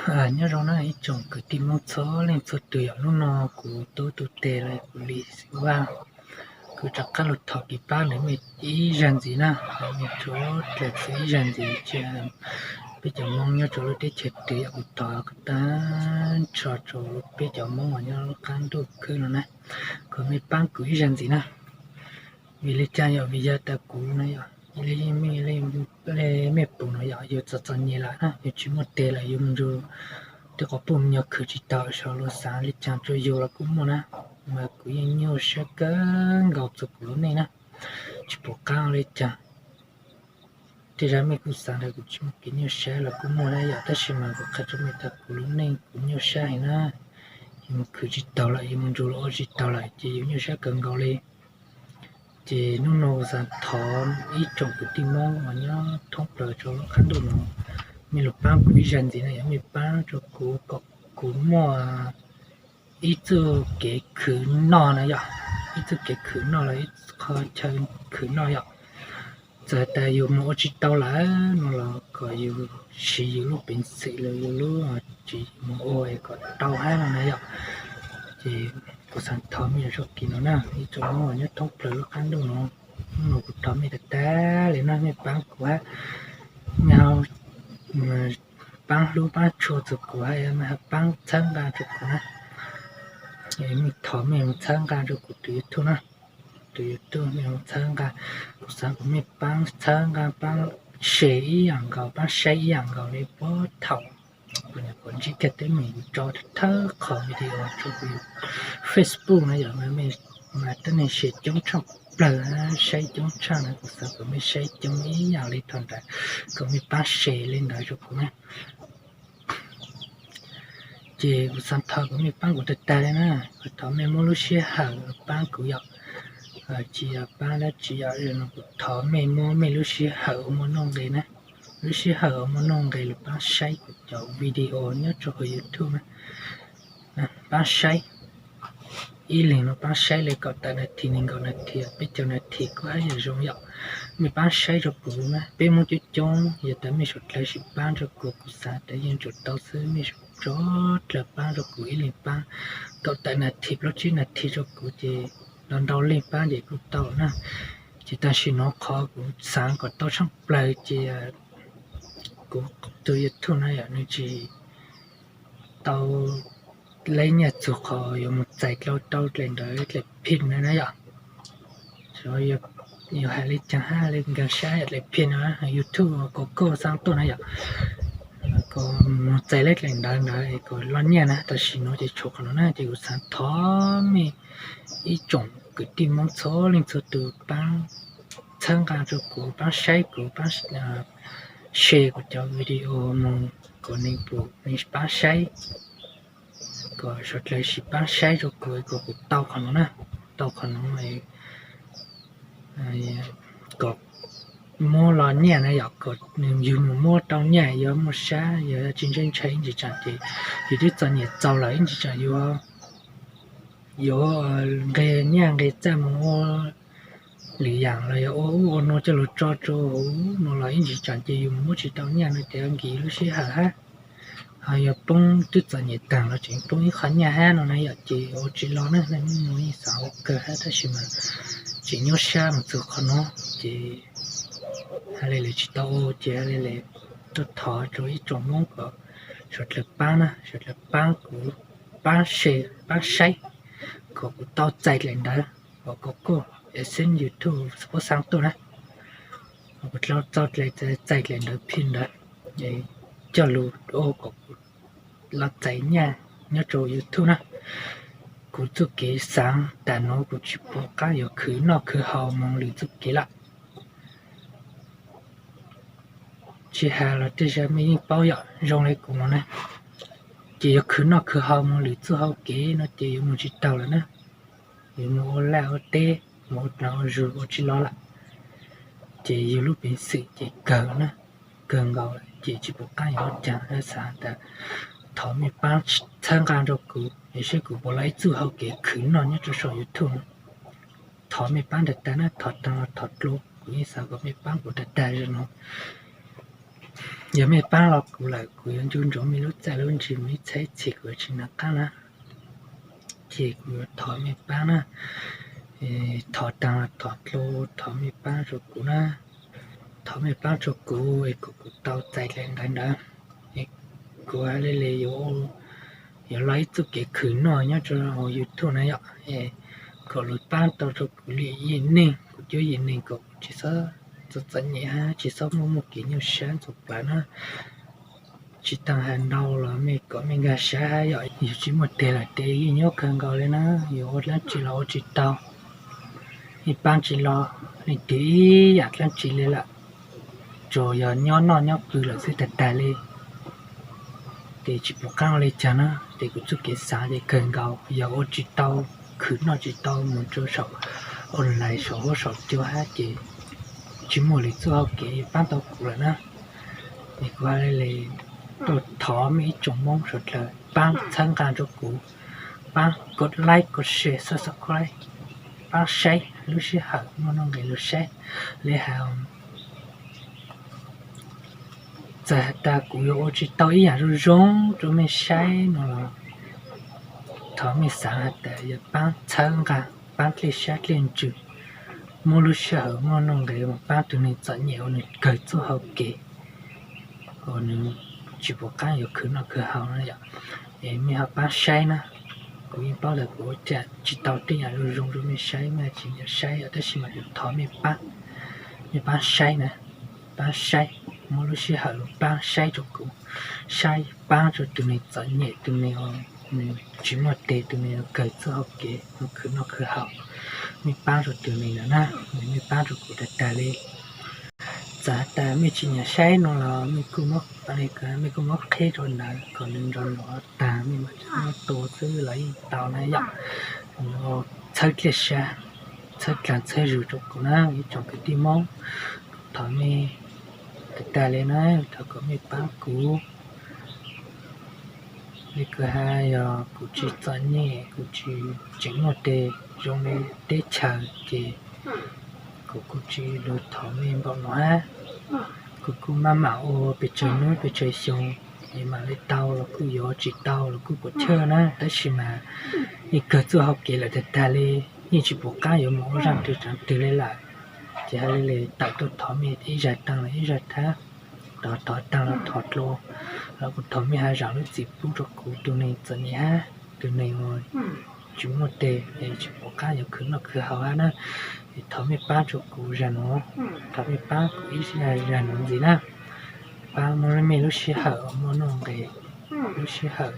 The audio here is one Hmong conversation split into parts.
Nyob zoo na ib tsoom kwv tij Hmoob txhua leej txhua tus, yog hnub no kuv Tub Tub Tes los yog kuv Lis Xeem Vaj, kuv rov qab los thov kev pab ntawm mej ib zag ntxiv na, mej tsuav dlawg txwv ib zag ntxiv cia peb cov Hmoob nyob rau lub teb chaws twg yog kuv thov tag nrho rau peb cov Hmoob uas nyob lub qab ntuj khwb no na, kom mej paab kuv ib zag ntxiv na. Vim li cas yog vim yog tas kuv no yog mej pum no yog yus txom txom nyem lawm na, yus tsis muaj teg lawm, yus mus nrug tej qhov puj nyuag khwv tsis tau, xyov luag xaav li caag rua yus los kuj muaj na. Mas kuv yeej nyuaj sab kawg nkaus txug kuv lub neej na, tsis pum qaab li caag. Tej zag mej kuj xaav tas kuv tsis muaj kev nyuaj sab los kuj muaj na yom, tab sis mas kuv qha rua mej tas kuv lub neej kuv nyuaj sab heev na. Yus mus khwv tsis taug lawm, yus mus nrug luag ua tsis taug lawm ces yus nyuaj sab kawg nkaus li. Ces hnub no kuv xaav thov ib tsoom kwv tij Moob uas nyob thoob plaws rau lub qab ntuj no, mej lug paab kuv ib zag ntxiv na yom, mej paab rua kuv kom kuv muaj ib txuj kev khwv noj na yom, ib txuj kev khwv noj los ib qho chaw khwv noj yom. Txawm tas yus mus ua tsis tau lawm no los kom yus siv yus lub peev xwm los yus lub tsis mus ua kom tau hab no na yom. Ces kuv xaav thov mej lub sij hawm no na, ib tsoom Moob uas nyob thoob plaws lub qab ntuj no, hnub no kuv thov mej tag tag li na, mej paab kuv hab, mej paab hlub paab tshua txug kuv hab, mej paab txhawb nqa rua kuv na. Mej thov mej mus txhawb nqa rua kuv tus YouTube na, tus YouTube mej mus txhawb nqa, kuv xaav kom mej paab txhawb nqa, paab share ib yaam nkaus, paab saib ib yaam nkaus li puag thaum kuv nyuam qhuav ntsib kag teeb meem tso thawj qhov video rua kuv Facebook na yom, mas tuab neeg share coob tshaaj plawg, saib coob tshaaj na, kuv xaav kom mej saib coob ib yaam li thaum ntawd, kom mej paab share li ntawd rua kuv na. Ces kuv xaav thov kom mej paab kuv tag tag li na, thov mej muab lub sij hawm paab kuv yom, tsis yog paab dab tsi yom, kuv thov mej muab mej lub sij hawm uas muaj nuj nqes na, lub sij hawm uas muaj nuj nqes lug paab saib kuv cov video nyob rua huv YouTube na, paab saib ib leeg no paab saib li kaum tawm nas this, nees nkaum nas this, peb caug nas this kuj hab yam zoo yom. Mej paab saib rua kuv na, peb Moob coob coob, yog tas mej suav dlawg sim paab rua kuv, kuv xaav tas yeej tsum tau xwb, mej suav dlawg paab rua kuv ib leeg paab kaum tawm nas this plaub tsib nas this rua kuv ces ntau ntau leej paab ces kuj tau na. Ces tam sim no qhov kuv xaav kom tau tshaaj plawg ces kuv tus YouTube na yom, nws tsis tau lab nyaj txug qhov yuav mus txais dlua rau dlaim ntawd dlaim phim na yom. Yuav hais li caag hab li nkaag sab dlaim phim no, YouTube kuv kuj xaav tuaj na yom, kuv mus txais lab dlaim ntawd ntawd kuv loj nyaj na. Tam sim no ces tshuav qhov no na, ces kuv xaav thov mej ib tsoom kwv tij Moob txhua leej txhua tus paab txhawb nqa rua kuv, paab saib kuv, paab share kuv cov video mus kom neeg pum, neeg paab saib, kom suav dlawg sim paab saib rua kuv, kom kuv tau qhov no na, tau qhov no kom muab loj nyaj na yom, kom yug mus muab tau nyaj, yuav muaj sab, yuav tsis ntshai ntshai ib ntsis tsaam ces yus twb txom nyem txaus lawm ib ntsis tsaam yuav, yuav nqeg nyaj nqeg txaj mus ua lwm yaam los yog ua ub ua no coj lug tso rua huv no los ib ntsis tsaam ces yus muab tsis tau nyaj no ces nkim lub sij hawm hab, ho yuav poob twb txom nyem taag los tseem poob ib qho nyaj hab no na yom, ces ua tsis lug na, nej Moob yeej xaav ua kawg hab tab sis mas tseem nyuaj sab mus txug qhov no ces hab le lawv tsis tau ua ces hab le lawv tuaj thov rua ib tsoom Moob kom suav dlawg paab na, suav dlawg paab kuv, paab share, paab saib, kom kuv tau txais dlaim ntawd, kom kuv kuj es xeeb YouTube puab xaav tuaj na, kom kuv tau txais dlaim ntawd phim ntawd, coj lug ua kom kuv lug txais nyaj nyob rua YouTube na. Kuv txuj kev xaav tas nuav kuv tsis pum qaab yuav khwv noj khwv haus moog lwm txuj kev lawm. Tsis has los tej zag mej yeej paub yom, zoo le kuv no na, ces yuav khwv noj khwv haus moog lwm txuj hau kev no ces yuav moog tsis taug lawm na. Yuav moog ua laj ua teb, moog ua noj ua zug ua tsis lug lawm, ces yug lub peev xwm ces kawg na, kawg nkaus lawm ces tsis pum qaab yuav ua caag, xaav tas thov mej paab txhawb nqa rua kuv es saib kuv puas lug ib txuj hau kev khwv noj nyob rua saum YouTube no. Thov mej paab tag tag na, thov taag los thov dlua, kuv yeej xaav kom mej paab kuv tag tag zog no. Yog mej paab los kuv lawm, kuv yuav ncu ntsoov mej lub txaj lub ntsis mus ib txhais txhia, kuv yuav tsis nov qaab na. Ces kuv yuav thov mej paab na, thov taag los thov dlua, thov mej paab rua kuv na, thov mej paab rua kuv es kuv, kuv tau txais le ntawd ntawd, kuv hab le le yuav los ib txuj kev khwv noj nyob rua hauv YouTube na yom. Kom lug paab tau rua kuv le yim neeg, kuv cuab yim neeg kom kuv tsis xob txom txom nyem hab tsis xob muaj muaj kev nyuaj sab ntxuav plawv na. Tsis taag has ntau los mej kom mej nkag sab hab yom, yug tsis muaj teg lawm tes yeej nyuaj kawg nkaus le na, yuav ua dlaab tsi los ua tsis tau, yeej paab tsis los leej twg ib yaam dlaab tsi le lawm, tsuas yog nyob noj nyob kws lawm xwb tag tag le. Tes tsis pum qaab ua le caag na, tes kuv txuj kev xaav ces kawg nkaus, yog ua tsis tau, khwv noj tsis tau mus rua saum online saum huab saum cua hab ces tsis muaj lwm txuj hau kev yuav paab tau kuv lawm na. Es kuv hab le le tuaj thov mej ib tsoom Moob suav dlawg paab txhawb nqaa rua kuv, paab kov like, kov share, subscribe, paab saib lub sij hawm muaj nuj nqes lug saib le has. Txawm has tas kuv yuav ua tsis tau ib yaam zoo zoo rua mej saib no los thov mej xaav has tas yog paab txhawb nqaa, paab dlej sab dlej ntsws, muaj lub sij hawm muaj nuj nqes mus paab tug neeg txom nyem ua nwg kawg txuj hau kev uas nwg tsis pum qaab yuav khwv noj khwv haus na yom. Es mej ho paab saib na, kuv yeej paub tas kuv ua tsis tau tej yaam zoo zoo rua mej saib, mej tsis nyiam saib yom, tab sis mas kuv thov mej paab, mej paab saib na, paab saib, muaj lub sij hawm lug paab saib rua kuv, saib paab rua tug neeg txom nyem, tug neeg uas nwg tsis muaj teg, tug neeg uas kawg txuj hau kev mus khwv noj khwv haus, mej paab rua tug neeg ntawd na, mej paab rua kuv tag tag le. Txawm has tas mej tsis nyiam saib no los mej kuj muab, mej kuj muab qheb rua ntawd kom nws nrov nrov taag mej mam muab tua xwb los yeej tau na yom. Txhawb dlej sab, txhawb dlaag txhawb zug rua kuv na ib tsoom kwv tij Moob, thov mej tag tag le na, thov kom mej paab kuv. Le kws has yog kuv tsis txom nyem, kuv tsis tseem muaj teg zoo le teb chaws ces kuv kuj tsis lug thov mej npaum no hab. Kuv kuj maj mam ua pes tsawg nub pes tsawg xyoo, es mam le tau los kuj yuav, tsis tau los kuj puam chawj na, tab sis mas yeej kawg txuj hau kev lawm tag tag le, yeej tsis pum qaab yuav mus ua zaaj twg tsaav twg le lawm. Ces hab le le tawm tuaj thov mej ib zag taag los ib zag thab, thov taag los thov dlua, los kuv thov mej has zaam lub txim pub rua kuv tug neeg txom nyem hab tug neeg uas tsis muaj teg es tsis pum qaab yuav khwv noj khwv haus hab na. Es thov mej paab rua kuv zag nuav, thov mej paab kuv ib zag nuav ntxiv na, paab muab mej lub sij hawm muaj nuj nqes, lub sij hawm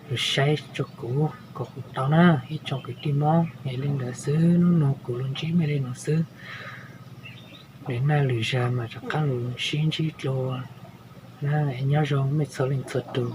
lug saib rua kuv kom kuv tau na ib tsoom kwv tij Moob. Es le ntawd xwb, nub nua kuv lug ntsib mej le nuav xwb, le naj lwm zag mas rov qaab lug sib ntsib dlua na. Es nyob zoo mej txhua leej txhua tug.